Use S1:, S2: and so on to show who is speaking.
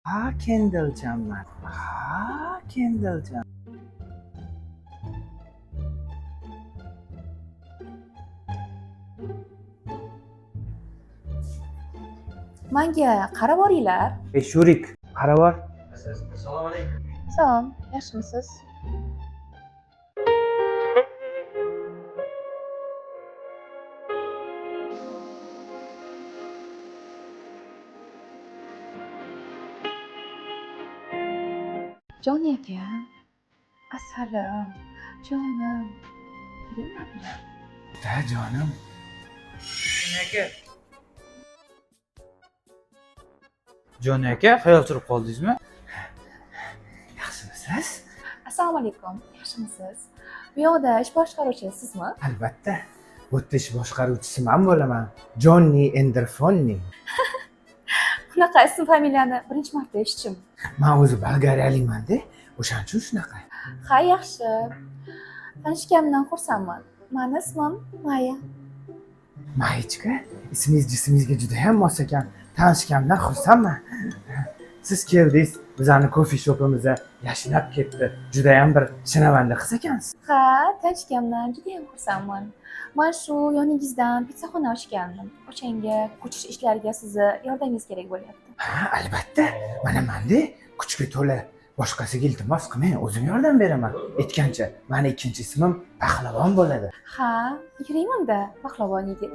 S1: Ha, Kendallchamman. Ha, Kendallcham.
S2: Manga qarab boringlar.
S1: Ey Shurik, qarab bor.
S3: Assalomu alaykum.
S2: Salom, yaxshimisiz? Joni aka, asalim, jonim. Nima bilan?
S1: Da jonim. Joni aka.
S3: Joni aka, xayol surib qoldingizmi?
S1: Yaxshimisiz?
S2: Assalomu alaykum, yaxshimisiz? Bu yoqda ish boshqaruvchi sizmi?
S1: Albatta. Bu yerda ish boshqaruvchisi man bo'laman. Jonni Enderfonni.
S2: Bunaqa ism familiyani birinchi marta eshitishim.
S1: Man o'zi bolgariyalikman-da. O'shaning uchun shunaqa.
S2: Ha, yaxshi. Tanishganimdan xursandman. Mani ismim Maya.
S1: Mayichka, ismingiz jismingizga juda ham mos ekan. Tanishganimdan xursandman. Siz keldingiz, bizani kofe shopimizda yashnab ketdi. Juda ham bir shinavanda qiz ekansiz.
S2: Ha, tanishganimdan judayam xursandman. Man shu yoningizdan pitsaxona ochgandim. O'shanga ko'chish ishlariga sizni yordamingiz kerak bo'lyapti.
S1: Ha, albatta. Mana menda kuchga to'la. Boshqasiga iltimos qilmang, o'zim yordam beraman. Aytgancha, mani ikkinchi ismim Pahlavon bo'ladi.
S2: Ha, yuring unda, pahlavon yigit.